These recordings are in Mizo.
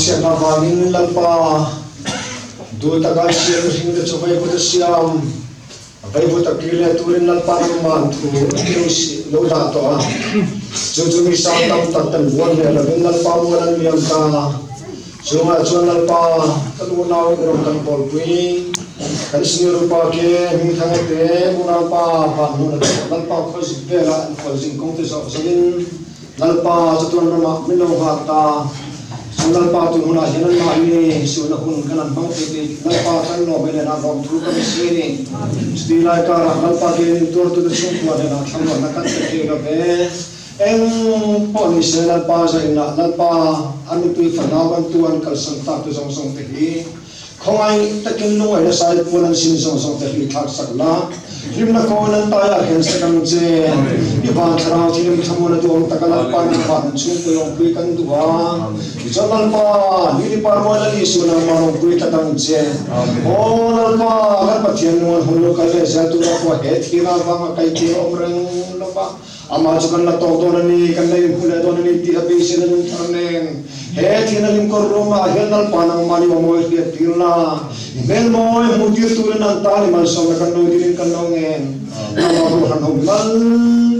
Vanchhiatna vangin Lalpa duh taka siam mihringte chu vaivut a siam. Vaivut a kir leh turin Lalpa nangman thu lo dah tawh a, chu chu mi sang tam tak ten buan leh lovin Lalpa mual an liam ta. Chungah chuan Lalpa kan unau i rawn kan pawlpui, kan senior upa ke Hmingthanga te unaupa Vanhnuna te pawh Lalpa khawi velah an khualzin kawng te zawh zawhin Lalpa chatuan ramah min lo nghak ta. Chu Lalpa tun hunah hian anmahni suhna hun kan han hmang thei tih Lalpa kan lawm e hnenah lawmthu ka hre si a ni. Chuti lai karah Lalpa bialin tuartute chhungkua hnenah thlamuanna kan pe thei lo ve. Eng pawh ni se Lalpa zainah Lalpa a nupui fanau bantu an kalsan tak te zawng zawng te hi Khawngaih takin lungaihna sai puan an sin zawng zawng te hlui thlak sak la, hlimna kawn an taiah hian sak ang che. I van thlarau thilim thlamuan a duhawm taka Lalpa nang van an chhungpui awmpui kan duh a. Tichuan Lalpa, Lili Parmawi Lal Isu nangmah rawngpui tlat ang che. Aw Lalpa, kan Pathian nung an hun lo kal leh zel tura pawh he thil avanga kai tir a awm reng lo va. Amah chu kan la tawk dawn a ni, kan la inhmu leh dawn a ni tih a beisei na nun thar nen he thihna limkawr ruamah hian Lalpa nangmah ni awmawi hriat tir la, i hmel mawi hmuh tir turin an tan i malsawmna kan lo dilin kan lo ngen. Nangmah ruahran ho mimal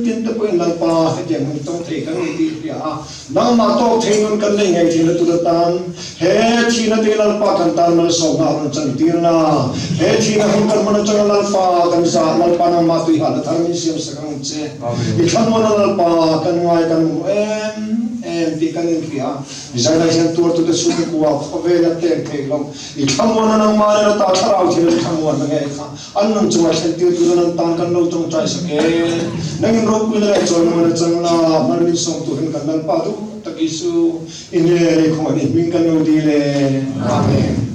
tin te pawhin Lalpa hetiang hun tawng thei kan ni tih hria a, Nangmah tawk thei nun kan nei ngei thei lutuk atan he thihna te Lalpa kan tan malsawmna a rawn chantir na. He thihna hun kan hman atanga Lalpa kan zah Lalpa nangmah tuihahna thar min siam sak ang che. I thlamuana Lalpa kan ngai kan hmu em em tih kan inhria. Zailai hian tuartute chhungkua khawvel a pek theih lo. I thlamuana nangmah nen ata thlarau thil an thlamuan na ngei kha. An nun chungah thlentir turin an tan kan lo tawngtai sak e. Nangin ropuina leh chawimawn a chang la, hman min sawm turin kan Lalpa duh tak Isu i nge lei khawngaih ni hming kan lo dil e. Amen.